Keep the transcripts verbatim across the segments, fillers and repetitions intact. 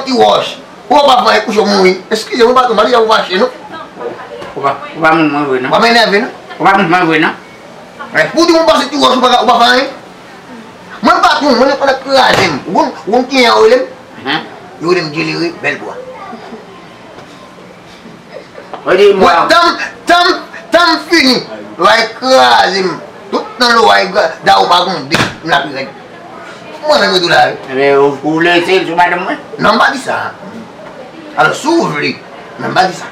Ti wòch. Ou pa fè anyen, kouche w mouri. Eskize m, patwon, m pa di sa pou fache, non. Ou pa, ou pa moun mwen vre, non. Ou pa m enève, non. Ou pa moun mwen vre, non. Pou di moun pase ti wòch, ou pa, ou pa fè anyen. Mwen patwon, mwen nan kraze m. Ou konn, ou konn kijan yo rele m? Yo rele m Djelere Bèlbwa. Mwen, tan m, tan m, tan m fini, lwa kraze m. Tout nan lwa, da ou pa konn de, m la pi rèd. Mwen menm tou la, wi. Ebyen, ou, ou vle eseye l sou madanm mwen? Non, m pa di sa. Alò, si w vle, men m pa di sa.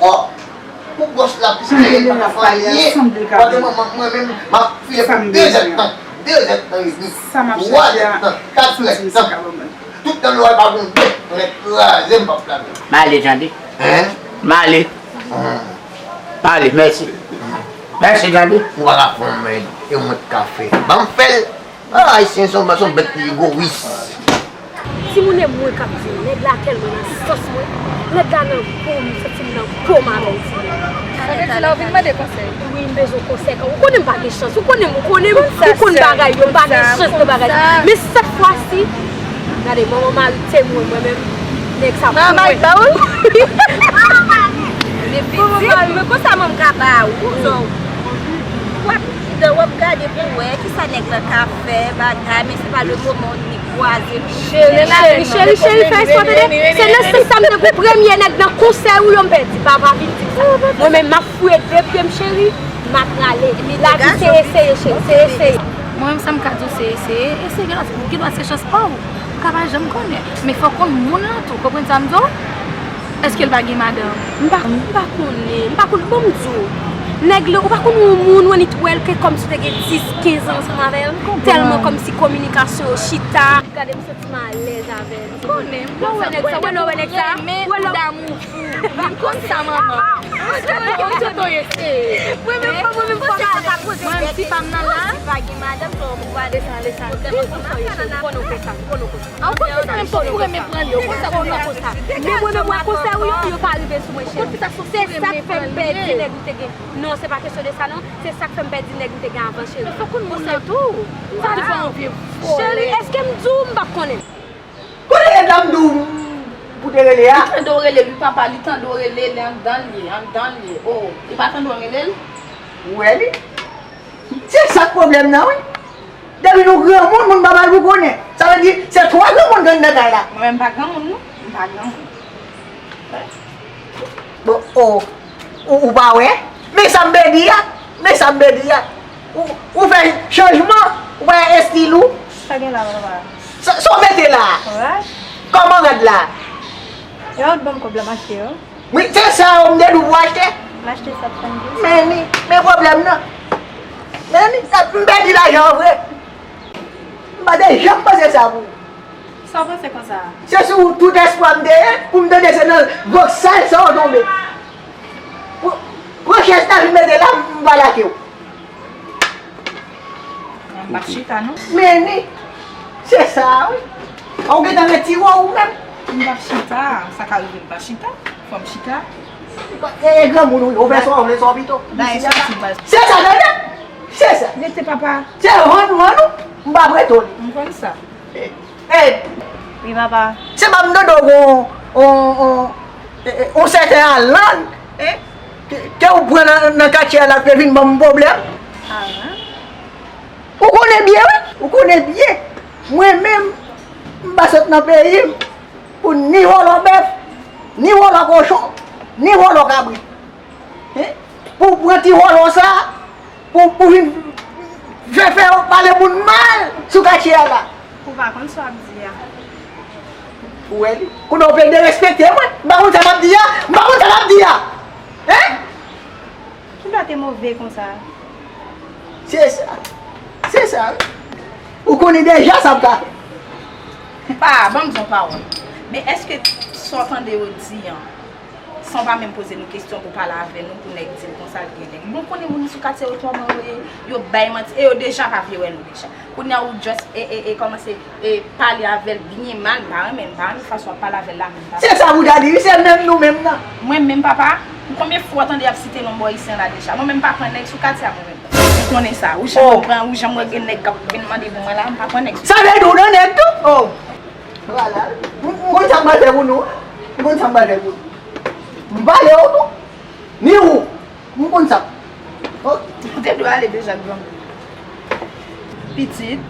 Kò pou bòs la, piske li pa ka fè anyen. Pandan mwen, mwen, mwen menm, m ap file pou de zèdtan, de zèdtan edmi, twa zèdtan, kat zèdtan. Tout nan lwa pa gon de, mwen kraze m p ap lave. M ale, tande. Hein? M ale. M ale, mèsi. Mèsi, tande. Ou pa ka fè yon mèd, e mwen k ka fè. Ban m fè l. Ah, Ayisyen se yon, se yon bèt ki egoyis. Timoun e mwen k ap di w, nèg la tèlman nan sans mwen. Nèg la nan po m, m santi m nan po m avè l, timoun. Sa vle di la, ou vin mande konsèy? Wi, m bezwen konsèy. Ou konnen m pa gen chans. Ou konnen m, ou konnen m, ou konn bagay yo, m pa gen chans nan bagay. Men sèt fwa si, gade, manman mari temwen mwen menm, nèg sa pou mwen. Manman mari ba ou l? Men pitit, men konsa manman ka ba ou, w ap W ap gade pou wè kisa nèg lan ka fè, bagay, men se pa le moman ou ni kwaze m. Cheri, cheri, cheri, cheri, fè espwa tande. Se nan sans sa m te gon premye nèg nan konsèy ou yo, m pèdi. Pa, pa vin di sa. Mwen menm, m ap fouye de pye m, cheri, m ap prale. Lavi se eseye, cheri, se eseye. Mwen menm, sa m ka di w, se eseye. Eseye, gen lòt, gen lòt se chans pa w. Ou ka pa janm konnen. Men fò w konn moun lan tou. Konprann sa m di w? Èske l pa gen madanm? M pa, m pa konnen, m pa konnen. Bon, m di w, nèg la, ou pa konn yon moun, ou annik wè l, ke kòmsi w te gen dis, kenz an ansanm avè l. Tèlman kòmsi kominikasyon yo chita. Gade, m santi m alèz avè l. Konnen, m konnen. Wè nèg sa, wè lè w wè nèg sa, wè lè w damou fou. M konn sa, manman. Mwen menm, mwen menm, fò m al ka poze tèt. Mwen, ti pa m nan la. Si pa gen madanm, fò m pale sa, ale sa. Konnen w konsa, konnen w konsa. A, w konn ki sa menm fòk ou renmen pran li, w konn sa w konn fè. Men mwen menm, mwen konsèy ou yo, yo pa rive sou mwen, cheri. Se sa k fè m pèdi nèg m te gen. Non, se pa kesyon de sa, non. Se sa k fè m pèdi nèg m te gen avan, cheri. Fòk ou moun nan tou. Sa te fè yon vye vòlè. Cheri, èske m di w m pa konnen? Kote nèg la m di w pou te rele a? Li tande w rele, li papa, li tande w rele, li anndan l ye, anndan l ye. O, li pa tande w rele l? Ou wè li? Se sa k pwoblèm nan, wi. Depi nou granmoun, moun pa ba nou konnen. Sa vle di, se twa granmoun k anndan kay la. Mwen menm pa granmoun, non. M pa granmoun. Bon, o, ou, ou pa wè? Men sa m pèdi a. Men sa m pèdi a. Ou, ou fè chanjman, ou pa estil ou. Sa gen la, papa? Sa, sa w mete la? Kòman rad la? E ou t ban m kòb la m achte yo. Wi, se sa yo m te di w pou achte. M achte sa pou Sandy. Men ni, men pwoblèm nan. Men ni, m pèdi lajan an vre. M pa te janm panse sa pou ou. Sa w panse konsa? Se sou ou tout espwa m te ye, pou m tande se nan vòksal sa w tonbe. Pran chèz la vin mete la, m pa lage w. M p ap chita, non. Men ni, se sa, wi. Ou gentan retire w ou menm. M p ap chita, sa ka rive m pa chita. Fò m chita. E, e granmoun ou ye, ou fè sa w vle, sa w pito. Bay, soti, bay. Se sa, tande? Se sa. Rete, papa. Se rann, rann ou, m p ap rete w li. M konn sa. E, e. Wi, papa. Se pa m tande w gon, on, on, e, e, on sèten Alan, e, ke, ke w pran nan, nan katye a la, ke vin ban m pwoblèm. Alan? Ou konnen byen, wi. Ou konnen byen. Mwen menm, m pa sot nan peyi m pou ni vòlò bèf, ni vòlò kochon, ni vòlò kabrit. Hein? Pou w pran ti vòlò sa, pou, pou vin fè, fè pale moun mal sou katye a la. Ou pa konn sa w ap di a. Ou wè li? Kounye a w pe derespekte mwen. M pa konn sa m ap di a. M pa konn sa m ap di a. Hein? Ki lè w te move konsa? Se sa. Se sa, wi. Ou konnen deja sa w ka fè. Pa, ban m di yon pawòl. Men èske sa w tande yo di an, san w pa menm poze nou kesyon pou pale avè nou, pou nèg di l konsa l gen nèg? Nou konnen moun sou katye yo kòman yo ye, yo bay manti, e yo deja pa vle wè nou deja. Kounye a ou just, e, e, e, kòmanse, e, pale avè l byen mal, m pa renmen, m pa renmen fason w ap pale avè l la menm, papa. Se sa pou w ta di, wi, se menm nou menm nan. Mwen menm, papa, konbyen fwa w tande y ap site non bò isi an la deja? Mwen menm, m pa pran nèg sou katye a, mwen menm. Ou konnen sa, ou janm wè pran, ou janm wè gen nèg k ap vin mande pou mwen la, m pa pran nèg sou. Sa vle di w nan nèg tou? Oh. Vwala. M, m konn sa m pral fè pou nou. M konn sa m pral fè pou nou. M pale w tou. Ni ou. M konn sa. Ok. Ou te dwe ale deja granmoun. Pitit,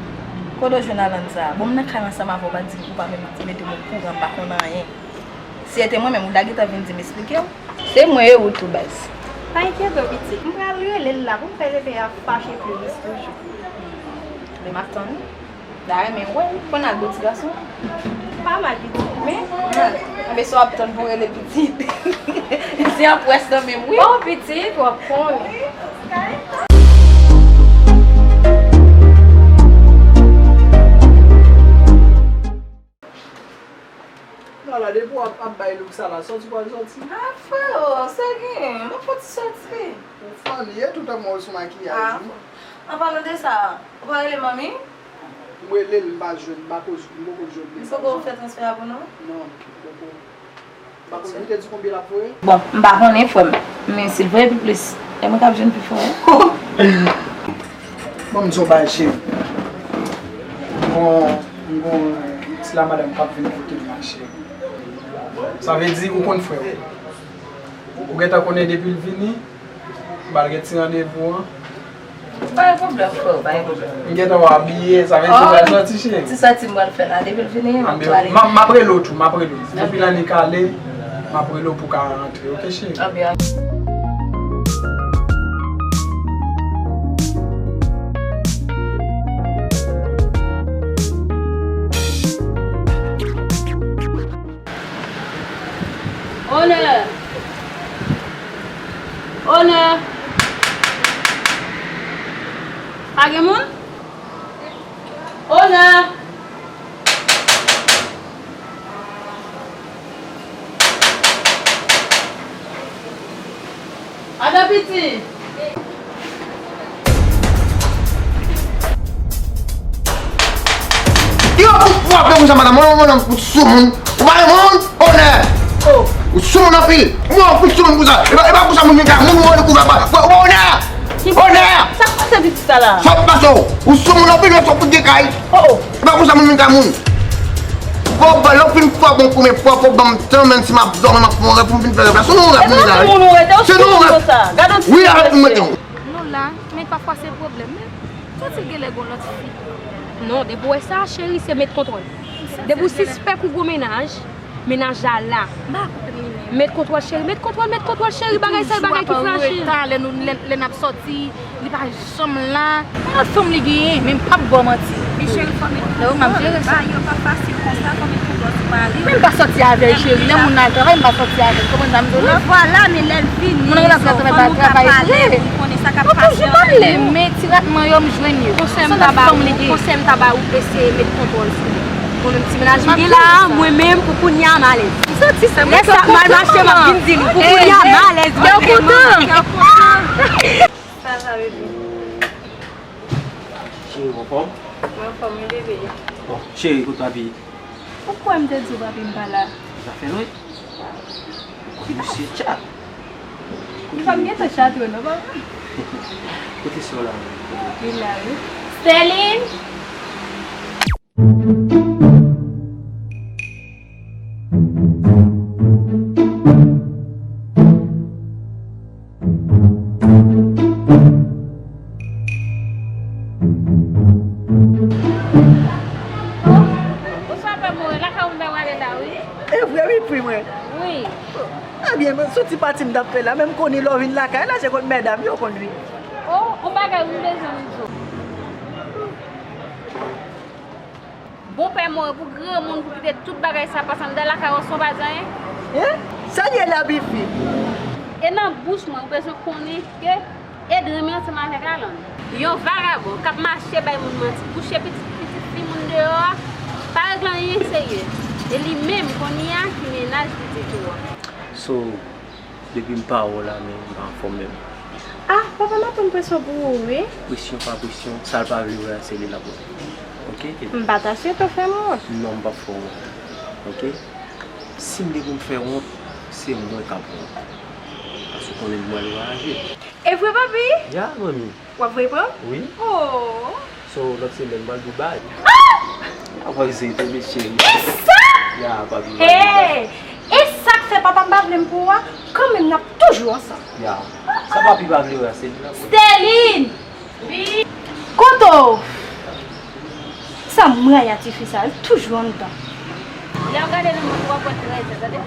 kote w jwenn Alan sa a? Bon, m nan kay ansanm avè w, pa di m pou pa menm mete m okouran, m pa konn anyen. Si se te mwen menm, ou ta gentan vin di m esplike w. Se mwen e ou tou, baz. Pa enkyete w, pitit. M pral rele l la pou m fè repe a fache plis toujou. Men m ap tann ou. Dayè, men wè, konn al bò ti gason. Pa mal, pitit. Men, anben, sa w ap tann pou rele pitit? Se an près nan men m, wi. Oh, pitit, w ap konnen. Non, la, depi w ap, ap bay look sa la, sòti pral sòti. Ah, freo, sa gen, m ap fè ti sòti. Ou funny, e toutan mwen sou makiyaj, wi. An palan de sa, ou pa rele manmi? M rele l, m pa jwenn, m pa ko, m poko jwenn mesaj la. Li poko fè transfè a pou nou? Non, m poko. M pa konn, li te di konbyen l ap voye? Bon, m pa konnen, frè m. Men si l voye pi plis, e mwen k ap jwenn pi fò. Bon, m di w bagay, cheri. M gon, m gon, eh, ti lamadam k ap vin kote m la, cheri. Sa vle di, ou konn frè w. Ou gentan konnen depi l vini, m pral gen ti randevou an. Pa gen pwoblèm, frè, pa gen pwoblèm. M gentan wè w abiye, sa vle di w pral sòti, cheri. Ti sòti m pral fè la, depi l vini, m ap prale. M ap rele w tou, m ap rele w. Depi l annik ale, m ap rele w pou w ka rantre, oke, cheri? Anben. Onè! Onè! Pa gen moun? Onè! Adan piti! Yo, ou, ou ap fè konsa, madanm, ou, ou, ou soumoun. Ou pa renmen moun, Onè. Ou soumoun anpil. Ou soumoun konsa. E pa, e pa konsa moun vin ka moun, ou kouvè pa. Onè! Onè! Sa k pase pitit sa la? Sa k pase w? Ou soumoun anpil, men sa w fout gen kay. Oh, oh. E pa konsa moun vin ka moun. Fò w ban, lè w fin fò bon premye fwa, fò w ban m tan, menm si m ap dòmi, m ap fè yon rèv pou m vin fè rèv la. Se yon rèv m ye la, wi. Se yon rèv. Wi, avèk nou mete w. Nou la, men pafwa se pwoblèm, men soti genlè gon lòt fi. Non, depi w wè sa, cheri, se met kontwòl. Depi w sispèk ou gon mennaj, mennaj la la. Met kontwòl, cheri, met kontwòl, met kontwòl, cheri, bagay sa, bagay ki fraji. Lè nou, lè, lè n ap sòti, li pa janm la. Yon lòt fanm li genyen, men m p ap ba w manti. Men cheri, fanmi, non, m ap jere sa. Bagay yo pa fasil konsa, fanmi, pou lòt mari. Men m pa sòti avè l, cheri. Lè moun nan al travay, m pa sòti avè l. Konprann sa m di w la? Wi, vwala, men lè l vini, fanmi, ou ka pale, ou konnen sa k ap pase antre nou. Ou toujou pale, men ti ratman yo, m jwenn yo. Konsèy m ta ba ou, konsèy m ta ba ou, eseye met kontwòl sou li. Ou menm ti mennaj m gen la a, mwen menm, pou kounye a, m alèz. M santi sa, mwen. Lè sa mal mache, m ap vin di nou, pou kounye a, m alèz, mwen vrèman. Kè w kontan. Sa va, bebe? Cheri, w anfòm? Mwen anfòm, wi, bebe. Bon, cheri, kote papi? Ou kwè m te di w papi m pa la? Zafè nou, wi. Misye tchak. Li p ap gentan chate w non, papa. Kote sè w la menm? Li la, wi. Sterline! Bonswa, pè Moren, lakay ou m ta prale la, wi. E vre, wi, pri mwen. Wi. Ebyen, se yon ti pati m t ap fè la, men m konnen lè w vin lakay la, se kot medam yo konn vini. O, yon bagay wi m bezwen m di w. Bon, pè Moren, pou granmoun, pou kite tout bagay sa pase anndan lakay ou, se yon pa di anyen. Hein? Sa l ye la, Bifi? E nan bouch mwen, ou bezwen konnen ke Edremy ansanm avèk Alan. Yon vagabon k ap mache bay moun manti, kouche pitit, pitit fi moun deyò a, pa regle anyen serye. E li menm, kounye a, ki mennaj pitit ou a. So, depi m pa wè w la, men m pa anfòm menm. Ah, papa, m ap pran presyon pou ou, wi. Presyon pa presyon, sa l pa vle wè a, se li l ap wè. Oke? M pa ta swete w fè m wont. Non, m p ap fè w wont. Oke? Si m te pou m fè wont, se mwen k ap wont. Paske w konnen m wè l raje. E vre, papi? Ya, manmi. W ap voye pran m? Wi. Oh. So, lòt semèn, m pral Dubai. Ah! Apa se tou, mesye. E sa? Ya, papi, m pral Dubai. Hey! E sa k fè papa m pa vle m pou ou a, kanmenm n ap toujou ansanm. Ya. Sa papi pa vle wè a, se li l ap wè. Sterline! Wi. Kote w? Sa m rayi a tifi sa, li toujou anndan. Lè w gade nan mond ou, w ap wè trèzè, tande?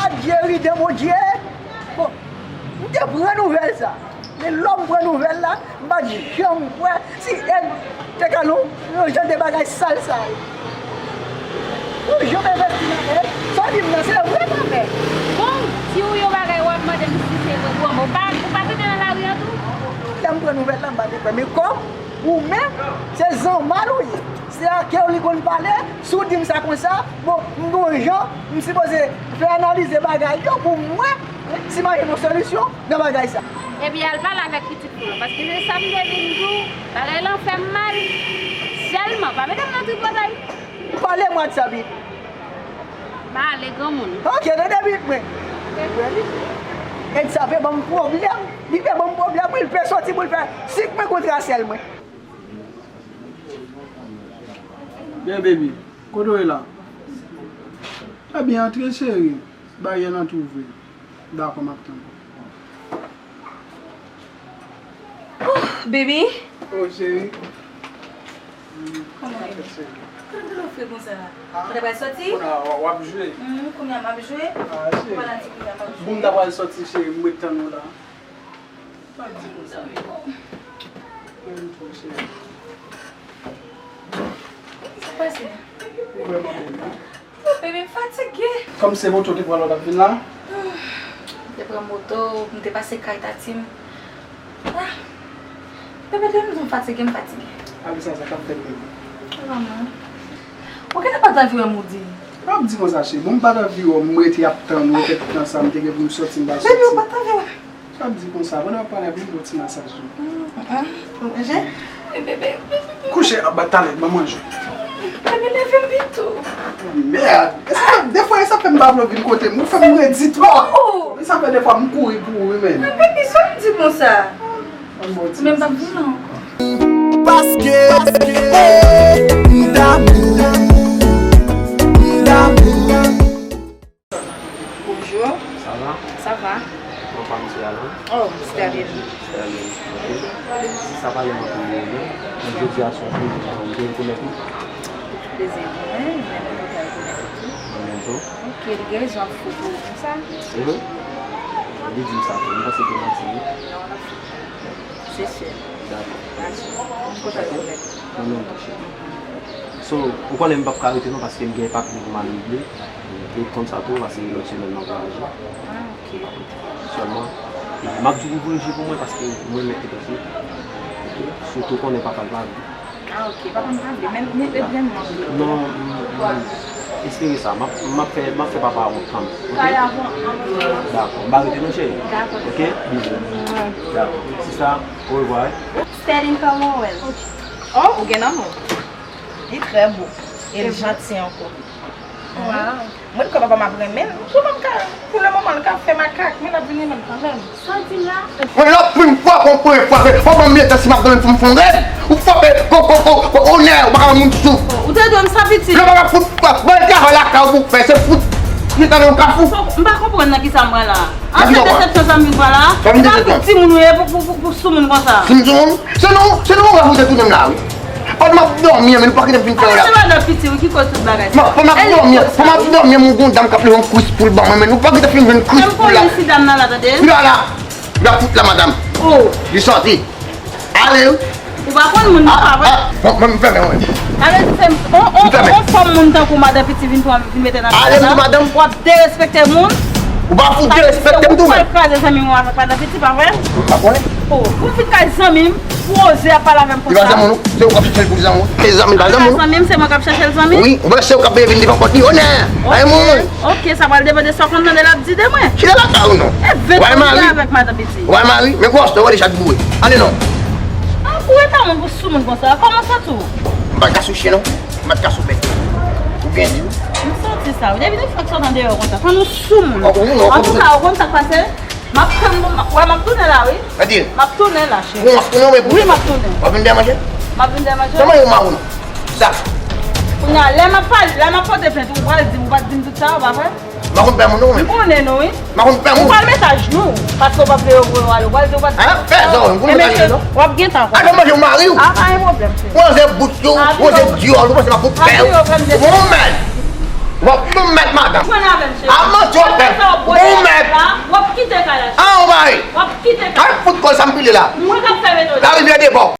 Adye, ridè, Bondye! Bon, m te pran nouvèl sa. Men lè m pran nouvèl la, m pa t janm kwè si Ed te ka nan yon jan de bagay sal sa yo. Ou janm envesti nan Ed? Sa w di m nan, se vre, pa vre? Bon, si w yon bagay w ap mande m si se vre, bon, ou pa, ou pa t rete nan lari an tou? Lè m pran nouvèl la, m pa te kwè. Men kòm ou menm, se zanmal ou ye. Se a kè w li konn pale, si w di m sa konsa, bon, m gon jan, m sipoze fè analize bagay yo pou m wè si m a jwenn yon solisyon nan bagay sa. Ebyen, al pale avèk pitit ou an, paske se sa m te vin di w, bagay lan fè m mal. Sèlman, pa mete m nan tripotay. Pale mwa de sa, Bib. M ale, granmoun. Oke, tande, Bib, mwen. Ready? Ed sa pe ban m pwoblèm. Li pe ban m pwoblèm, wi, li pe soti pou l fè sik mwen kontra sèl mwen. Byen, baby, kote w ye la? Ebyen, antre, cheri. Baryè lan tou ouvri. Dakò, m ap tann ou. Oh, baby. Oh, cheri. Kòman w ye? Kòman w fè konsa? Ah. Ou ta pral soti? Kounye a w ap jwe? Hmm, kounye a m ap jwe. Ah, cheri. Ou pa nan di kounye a m ap jwe. Bon, m ta pral soti, cheri, m ret tann ou la. Pa di konsa. Mwen menm tou, cheri. Sa pase? Ou vrèman bèl, wi. Oh, baby, m fatige. Kòm se moto te pran lè w t ap vin la? M te pran moto, m te pase kay Tati m. Ah. Baby, lè m di w m fatige, m fatige. Abi sa, sa k ap fèt, baby? Vrèman. Ou genlè pa t anvi wè m, ou di. Pa di konsa, cheri. Bon, m pa t anvi wè w, m rete ap tann ou, epi tout tan sa, m te gen pou m soti, m pa soti. Baby, ou pa t anvi wè m. Sa ap di konsa, pandan w ap pale avè m, m ba w ti masaj tou. Kouche, ap bat talè, ban m manje. Bebe, leve m pito. Mèd! E sa fè, defwa, e sa fè m pa vle w vin kote m. Ou fè m redi twòp. E sa fè defwa m kouri pou ou, wi, men. Bebe, sa w di konsa? Ban m ba w ti masaj. Men m p ap vin la ankò. Paske, paske, m damou, m damou. Bonjou. Sa va? Sa va. Kòman w pa m se Alan? Oh, Sterline. Sterline, ok. Se sa pale m anpil de ou, men jodi a se yon plezi pou mwen rekonèt ou. Plezi pou mwen, men mwen kontan rekonèt ou tou. Mwen menm tou. Ok, li gen rezon ap fou pou ou konsa? Mhm. Li di m sa tou, m panse te manti, wi. Non, l ap fou. Se sè. Dakò. Mèsi. M kontan rekonèt ou. Mwen menm tou, cheri. So, ou konnen m p ap ka rete non, paske m gen yon paket pou m al regle. E konn sa tou, paske lòt semèn m ap vwayaje. Ah, ok. Sèlman, e m ap di w pou voyaje pou mwen, paske mwen renmen kite fi. Ok? Sitou konnen papa l pa vle. Ah, ok. Papa m pa vle. Men, men, men, men, men. Non, m, m, espere sa. M ap, m ap fè, m ap fè papa a wont kanmenm. Ok? Dakò. M pa rete non, cheri. Dakò. Ok? Bizou. Dakò. Sista, orevwa, wi. Sterline, kòman w wè l? Oh, ou gen nan men w. Li trè bo. E l janti ankò. Wow. Mwen kwè papa m ap renmen l. Sou mwen ka, pou le moman, l ka fè makak, men l ap vin renmen l kanmenm. Sa w di m la? Mwen lòt moun fwa pou mwen fwape. Fò ban m letan si m ap dòmi pou m fè yon rèv. Ou fwape ko ko ko ko onè, ou pa ka moun sou. Ou te dwe m sa pitit. Lè pa ka fout fwa, ban travay lakay ou pou fè, se fout. Li tande yon kafou. M pa konprann nan kisa m pran la. Anpil desepsyon sa m vin pran la. E pa pou timoun ou ye pou, pou, pou, pou soumoun konsa. Si m soumoun, se nou, se nou ou wè pou te tounen m la wi. Pandan m ap dòmi an, men nou pa kite m fin fè yon rèv. Se madan piti wi ki koz tout bagay sa. Pandan m ap dòmi an, pandan m ap dòmi an, mwen gon dam k ap leve yon kwis pou l ban mwen, men nou pa kite m fin jwenn kwis pou l la. Menm si dam nan la tande. Li la la. Li la fout la madanm. Oh. Li sòti. Ale wi. Ou pa konn moun nan pa vre? Bon, mwen m fèmen mwen. Ale di se on on on fòm moun tankou madan piti vin pran vin mete nan Ale m di madanm. W ap derespekte moun. Ou pa fout derespekte m tou Ou menm. Kraze zanmi mwen avèk madan piti pa vre? Pa konnen. Oh, pou m fin kay zanmi m, pou oze ap pale avè m Li pa konsa. zanmi w non. Se ou k ap chèche l pou li zanmi w. Se zanmi pa zanmi w. Zanmi m se mwen k ap chèche l zanmi. Wi, ou panse se ou k ap vin devan pòt li. Onè. Ay moun. Ok, sa pral depande sa w konn tande l ap di de mwen. Chita lakay ou non. E vent Wè mwen mari. Avèk madan piti. Wè mari. Men gwo astè wè li chat boure. Ale non. An pou reta moun pou soumoun konsa. Kòman sa tou? M pa ka sou chen non. M pa ka sou bèt. Ou gen di w. M santi sa wi. Depi nou fèk sot andeyò konsa, fò nou soumoun. An pou nou, an pou nou. Antouka, ou konn sa k pase? M ap tann, wè m ap tounen la wi. Gade. M ap tounen la, cheri. Ou wans pou mwen pou Wi, m ap tounen. W ap vin dèyè manje? M ap vin dèyè manje. Kòman yo mawon? Sa. Kounye a, lè m ap pale, lè m ap pote plent, ou pral di m, ou pa t di m tout sa, ou pa vre? M pa konn pè moun non M men. Konnen nou wi. M pa konn pè Ou moun. Pral met ajnou, paske ou pa vle yo voye w ale, ou pral di ou pa t di m Hein? tout Fè sa. zò, m konnen Ebyen, sa yo non. W ap gen tan. A nan manje w mari w. A, pa gen pwoblèm, cheri. Ou anze bout yo, ou anze dyòl, ou panse m ap fout pè w. Ou bon mèt. W ap bon mèt madanm. Mwen avè m, cheri. A manti w ap fè. Ou bon mèt. W ap kite kay la. A ou mari. W ap kite kay Ay la. Fout kòl sa m pile la. Mwen k ap fè metode. Larivyè debò.